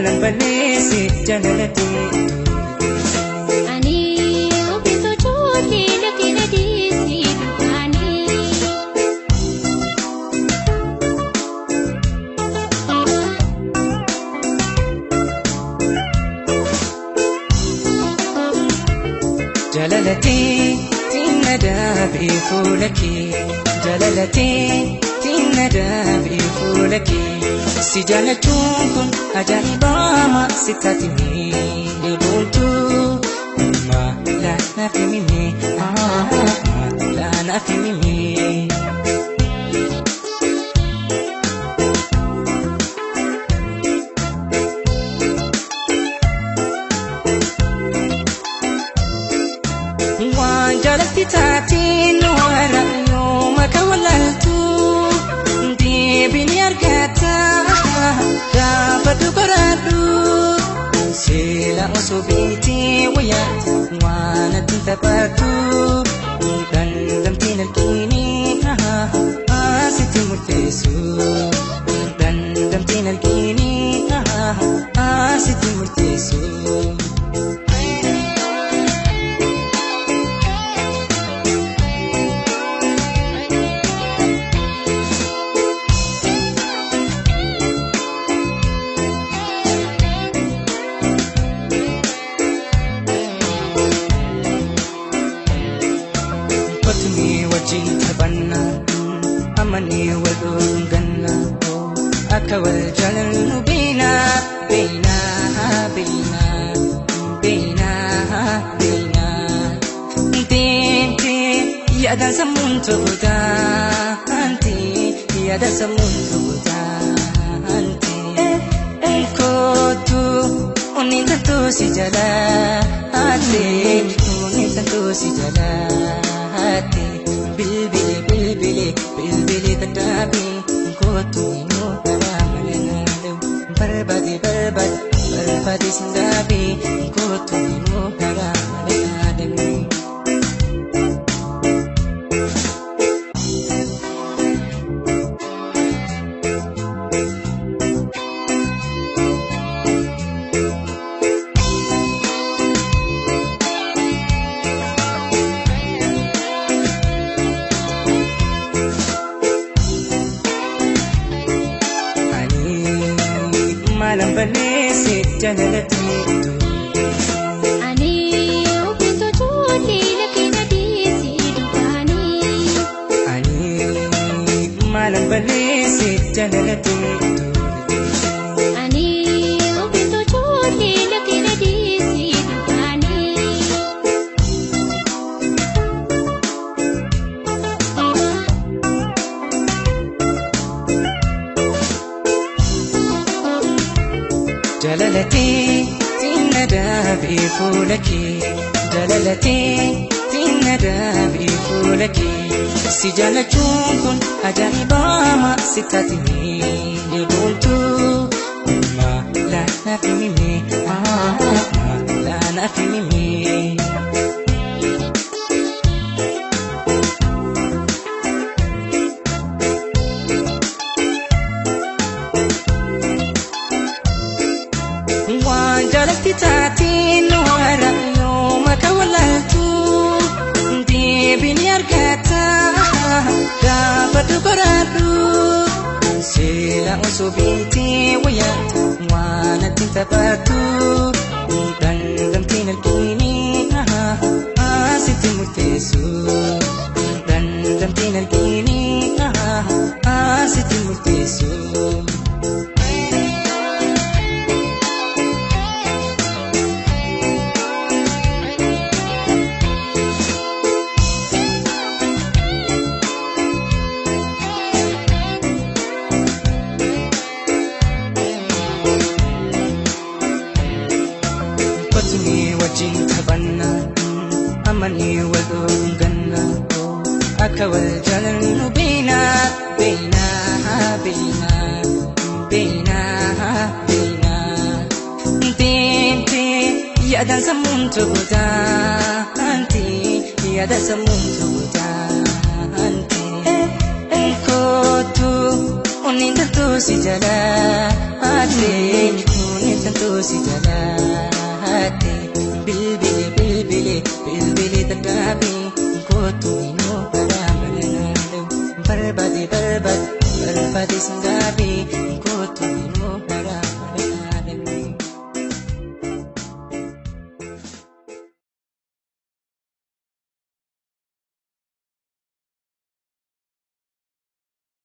Maalan balleesse jaalalatti. Ani ofiitu ijoollee lakkee na dhiisii dhugaanii. Jaalalatti tinna daabee fuula kee jaalalatti tinna daabee fuula kee si jaalachuun kun ajaa'ibaama si taatee boontuu maala naaf himime maala naaf himime. Waan jaalatti taateen warra yooma kan walaaltu deebiin argata gaafatu qoraadhu seera osoo beektee wayyaa waan ati taphattu dandamteen arginu asitti murteessu dandamteen arginu asitti murteessu. Kotuni wajjin taphanna amanii wal dhunganna akka wal jaalannu beena beena beena beena beena deemtee yaadaan sammuun tokko taante yaadaan sammuun tokko taante kootu onneen toltuu si jalaate onneen toltuu si jalaate bilbili bilbili bilbili tattaabi kootu immoo karaa malee naalew barbaade barbaade barbaade sindaabi kootu immoo karaa malee naalew. Ani maalan balleesse jaalalatti. Ani ofiitu ijoollee lakkee na dhiisii dhugaanii. Ani maalan balleesse jaalalatti. Ani ofiitu ijoollee lakkee na dhiisii dhugaanii. Jaalalatti tinna daabee fuula kee jaalalatti tinna daabee fuula kee si jaalachuun kun ajaa'ibaama si taatee boontuu maala naaf himime maala naaf himime. Waan jaalatti taateen warra yooma kan walaaltu deebiin argata gaafatu qoraadhu seera osoo beektee wayyaa waan ati taphattu dandamteen arginu asitti murteessu dandamteen arginu asitti murteessu. Kotuni wajjin taphanna amanii wal dhunganna akka wal jaalannu beena beena beena beena beena deemtee yaadaan sammuun tokko taante yaadaan sammuun tokko taante kootu onneen toltuu si jalaate onneen Intantu si jalaatte bilbili bilbili bilbili dadhaabi kootu inuu baraa baranaa barbaade barbaade barbaade singaabi.